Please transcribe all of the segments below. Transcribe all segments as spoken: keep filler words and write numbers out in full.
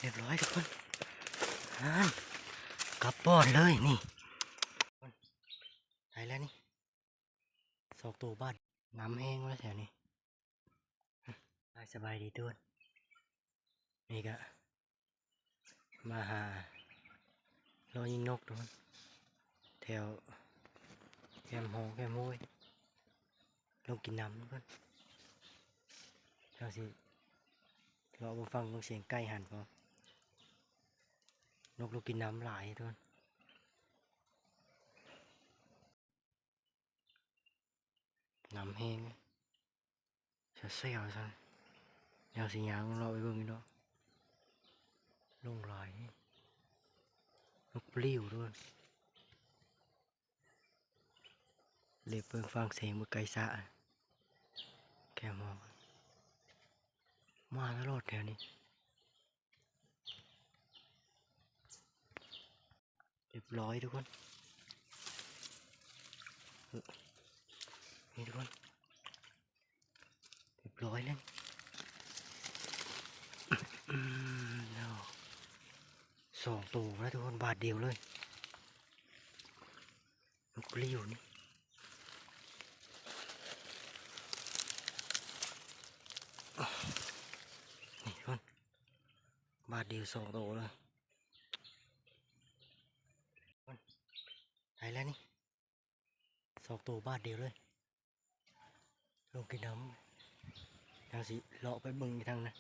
เรียบร้อยทุกคน นั่น กลับบ้านเลยนี่ ได้แล้วนี่ สองตัวบาด น้ำแห้งแล้วแถวนี้ สบายดีทุกคน นี่ก็ มาหาเลาะยิงนกทุกคน แถวแคมหอแคมห้วย ลงกินน้ำทุกคน เฮาสิเลาะเบิ่งฟังเสียงไก่หันบ่ นกลงกินน้ำหลายทุกคน น้ำแห้งเสียวๆซั่น เดี๋ยวสิย่างเลาะไปเบิ่งอีกเนาะ ลงหลาย นกปลิวทุกคน เหลียวเบิ่งฟังเสียงเบิ่งไกลสะ แคมหอ มาตลอดแถวนี้ เรียบร้อยทุกคน นี่ทุกคน เรียบร้อยเลย อืม สองตัวแล้วทุกคน บาดเดียวเลย นกปลิวนี่ นี่ทุกคน บาดเดียวสองตัวเลย ได้แล้วนี่ สองตัวบาดเดียวเลย ลงกินน้ำ เฮาสิเลาะไปเบิ่งอีกทางนะ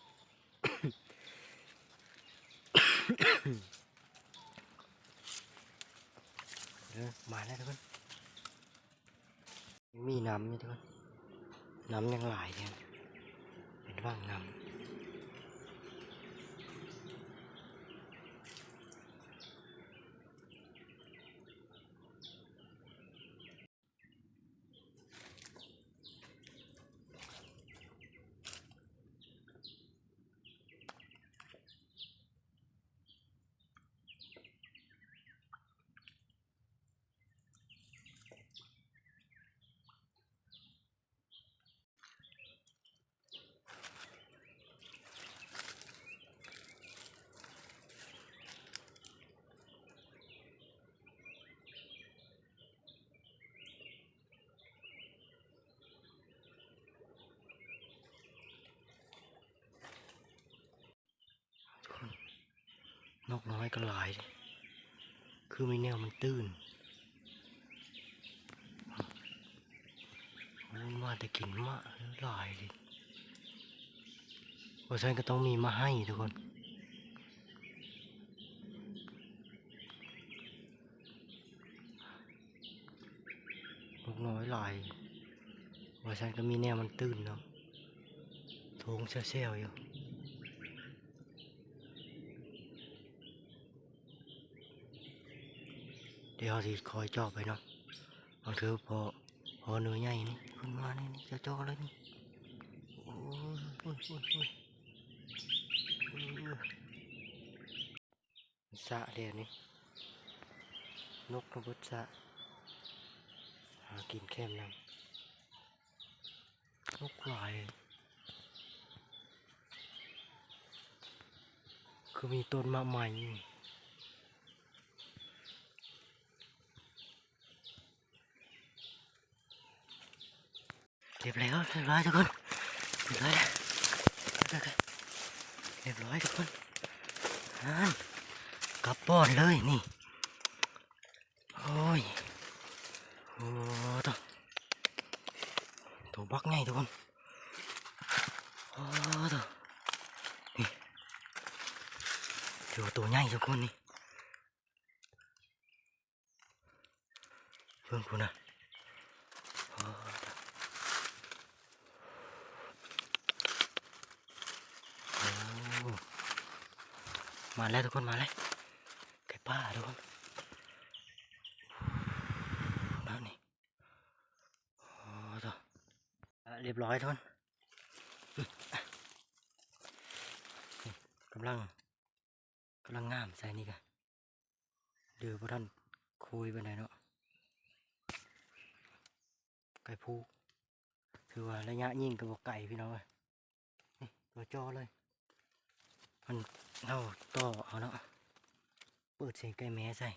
เออ มาแล้วทุกคน มีน้ำอยู่ทุกคน น้ำยังหลายอยู่ เป็นว่างน้ำ นกน้อยก็หลาย คือมีแนวมันตื่น มันมาแต่กินมะหลายเลย เพราะฉะนั้นก็ต้องมีมาให้ทุกคน นกน้อยหลาย ว่าฉันก็มีแนวมันตื่นเนาะ โถงแซวๆอยู่ เดี๋ยวเฮาสิคอยเจาะไปเนาะ บางเทื่อพอ พอหน่วยใหญ่นี่ ขึ้นมานี่ นี่ เจาะๆเลยนี่ โอ้ย โอ้ย โอ้ย โอ้ย โอ้ย สะเดียวนี้ นกกระเบิดสะ หากินแคมน้ำ นกหลาย คือมีต้นมะไม้อยู่ เรียบร้อยครับ เรียบร้อยทุกคน เรียบร้อยแล้ว โอเค โอเค เรียบร้อยทุกคน นั่น กลับบ้านเลยนี่ โอ้ย โอ้ ตัว ตัวบักใหญ่ทุกคน โอ้ ตัว นี่ ถือว่าตัวใหญ่ทุกคนนี่ เบิ่งพู้นนะ โอ้ โอ้ มาแล้วทุกคน มาแล้ว ไก่ป่าทุกคน นั่นนี่ โอ้ ตัว อ่ะ เรียบร้อยทุกคน กำลัง กำลังงามใส่นี่กะ เดี๋ยวบ่ทันคุยปานใดเนาะ ไก่พู ถือว่าระยะยิงก็บ่ไกลพี่น้องเอ้ย นี่ ตัวจ่อเลย ไป มันเอาต่อเอาเนาะ เปิดเสียงไก่แม้ใส่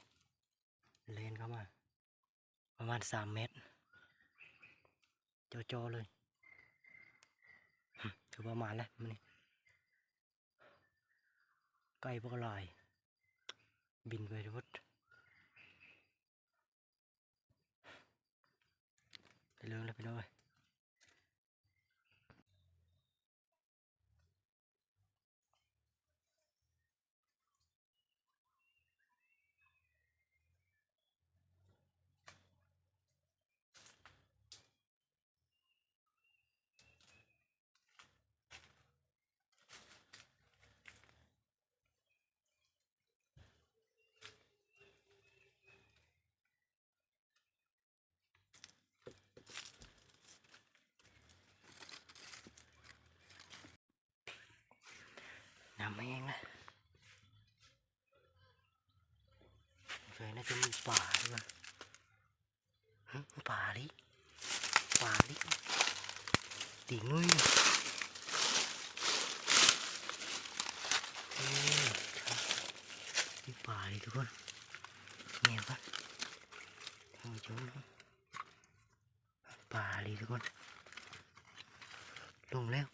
เลนเข้ามา ประมาณสามเมตร จ่อๆเลย ถือว่ามาแล้วมื้อนี้ ไก่พวกลาย บินไปทุกไปเรื่องแล้วพี่น้องเอ้ย น้ำแห้งนะ สงสัยน่าจะมีปลาด้วย หึ ปลาดิ ปลาดิ ตีงุ้ย เออ มีปลาดิทุกคน แม่นปะ ท่านผู้ชม ปลาดิทุกคน ลงแล้ว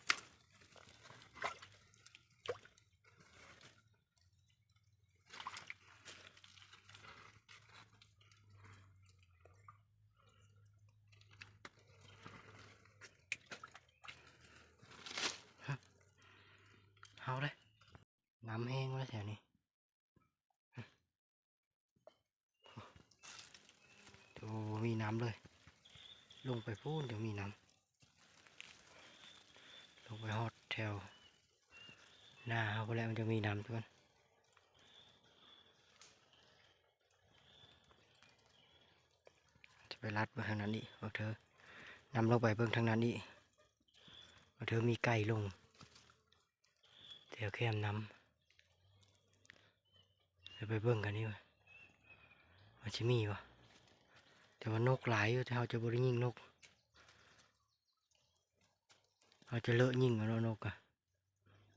เอาเลย น้ำแห้งแล้วแถวนี้ โอ้ มีน้ำเลย ลงไปพูนจะมีน้ำ ลงไปฮอดแถว หน้าเขาพู้นแหละมันจะมีน้ำทุกคน จะไปลัดเบิ่งทางนั้นอีก บักเธอ นำลงไปเบิ่งทางนั้นอีก บักเธอมีไก่ลง แถวแคมน้ำ เดี๋ยวไปเบิ่งกันนี่ว่า มันสิมีบ่ แต่ว่านกหลายอยู่ แต่เราจะบ่ได้ยิงนก เราจะเลาะยิงเอาเนาะนกอะ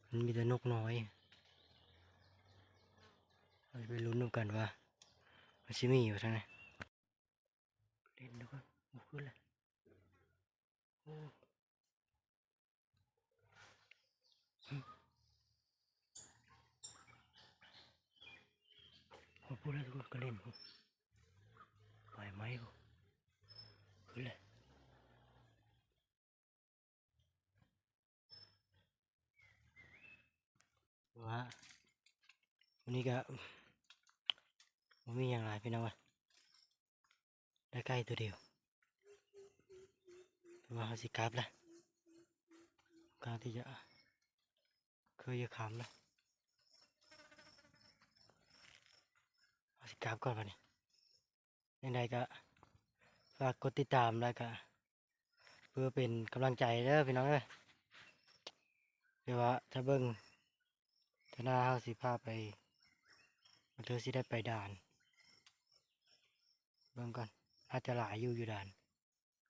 มันมีแต่นกน้อย เราจะไปลุ้นนำกันว่า มันสิมีอยู่ทางไหน เล่นแล้วก็บ่ขึ้นเลย โอ้ โอ้ พูดแล้วทุกคนก็เล่น ปล่อยไม้ ขึ้นเลย ว่า วันนี้ก็บ่มีอย่างหลายพี่น้องเอ้ย ได้ไก่ตัวเดียว แต่ว่าเราสิกลับแล้ว กำลังที่จะ เคยจะขำแล้ว เราสิกลับก่อนวันนี้ ยังไงก็ฝากกดติดตามแล้วก็ เพื่อเป็นกำลังใจเด้อพี่น้องเอ้ย เดี๋ยวว่าถ้าเบิ่ง ถ้าหน้าเฮาสิพาไป เธอสิได้ไปด่าน เบิ่งก่อน อาจจะหลายอยู่ อยู่ด่าน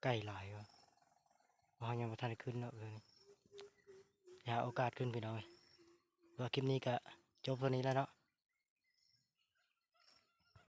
ไก่หลายวะ เพราะเฮายังบ่ทันได้ขึ้นเนาะ เดี๋ยวนี้ หาโอกาสขึ้นพี่น้องเอ้ย ว่าคลิปนี้ก็จบเท่านี้แล้วเนาะ